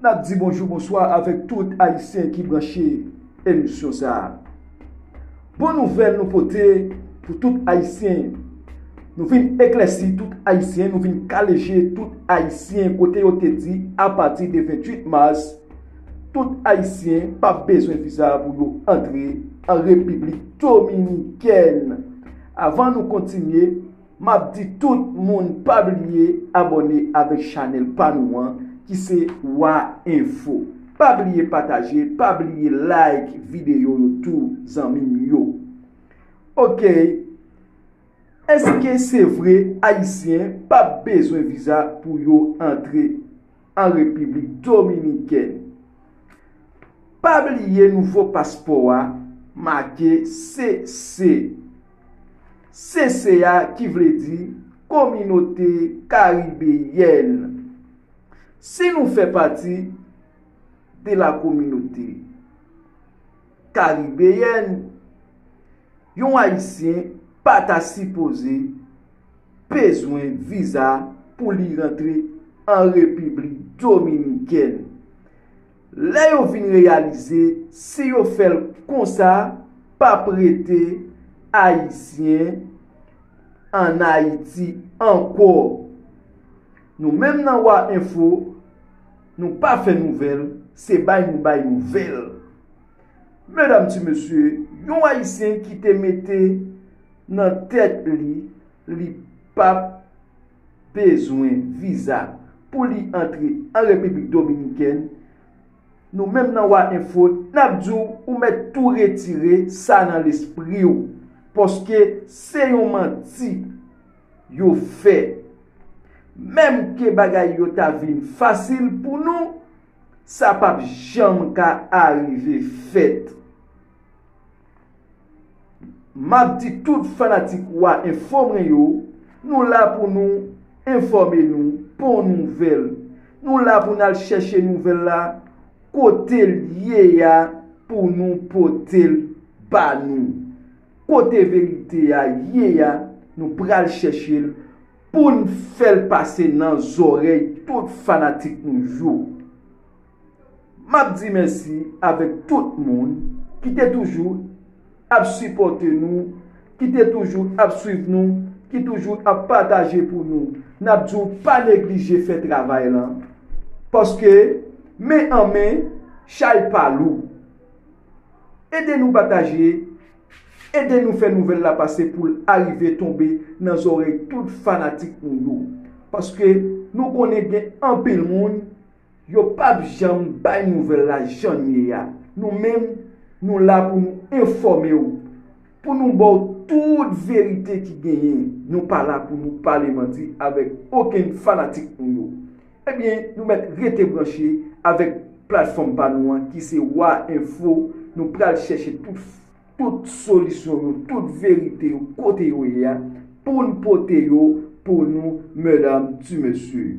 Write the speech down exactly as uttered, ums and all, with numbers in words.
N ap di bonjou, bonswa avèk tout Ayisyen ki branche emisyon sa a. Bon nouvèl nou pote pou tout Ayisyen. Nou vin eklèsi tout Ayisyen, nou vin kale je tout Ayisyen kote yo te di apati de venntuit mas, tout Ayisyen p ap bezwen viza pou yo antre an Repiblik Dominikèn. Avan nou kontinye, m ap di tout moun pa bliye abòne avèk chanèl pa nou an ki se Wa Enfo. Pa bliye pataje, pa bliye like videyo yo tou, zanmi m yo. Oke, èske se vre Ayisyen p ap bezwen viza pou yo antre an Repiblik Dominikèn? Pa bliye nouvo paspò a make C C. C C a ki vle di Kominote Karibeyèn. Si nou fè pati de la kominote karibeyèn, yon Ayisyen pa ta sipoze bezwen viza pou li rantre an Repiblik Dominikèn. Lè yo vin reyalize, si yo fè l konsa, p ap rete Ayisyen ann Ayiti ankò. Nou menm nan Wa Enfo, nou pa fè nouvèl, se bay nou bay nouvèl. Medam, ti mesye, yon Ayisyen ki te mete nan tèt li, li p ap bezwen viza pou li antre an Repiblik Dominikèn, nou menm nan Wa Enfo, n ap di w, ou mèt tou retire sa nan lespri w, paske se yon manti yo fè. Menm ke bagay yo ta vin fasil pou nou, sa p ap janm ka arive fèt. M ap di tout fanatik Wa Enfo mwen yo, nou la pou nou enfòme nou bon nouvèl. Nou la pou n al chèche nouvèl la kote l ye a pou nou pote l ba nou. Kote verite a ye a, nou pral chèche l pou n fè l pase nan zòrèy tout fanatik nou yo. M ap di mèsi avèk tout moun ki te toujou ap sipòte nou, ki te toujou ap swiv nou, ki toujou ap pataje pou nou. N ap di w pa neglije fè travay lan, paske men an men, chay pa lou. Ede nou pataje, ede nou fè nouvèl la pase pou l arive tonbe nan zòrèy tout fanatik nou yo. Paske nou konnen gen anpil moun, yo p ap janm bay nouvèl la jan l ye a. Nou menm, nou la pou nou enfòme w, pou nou ba w tout verite ki genyen. Nou pa la pou nou pale manti avèk okenn fanatik nou yo. Ebyen, nou mèt rete branche avèk platfòm pa nou an ki se Wa Enfo. Nou pral chèche tout, tout solisyon yo, tout verite yo, kote yo ye a, pou n pote yo pou nou, medam, ti mesye.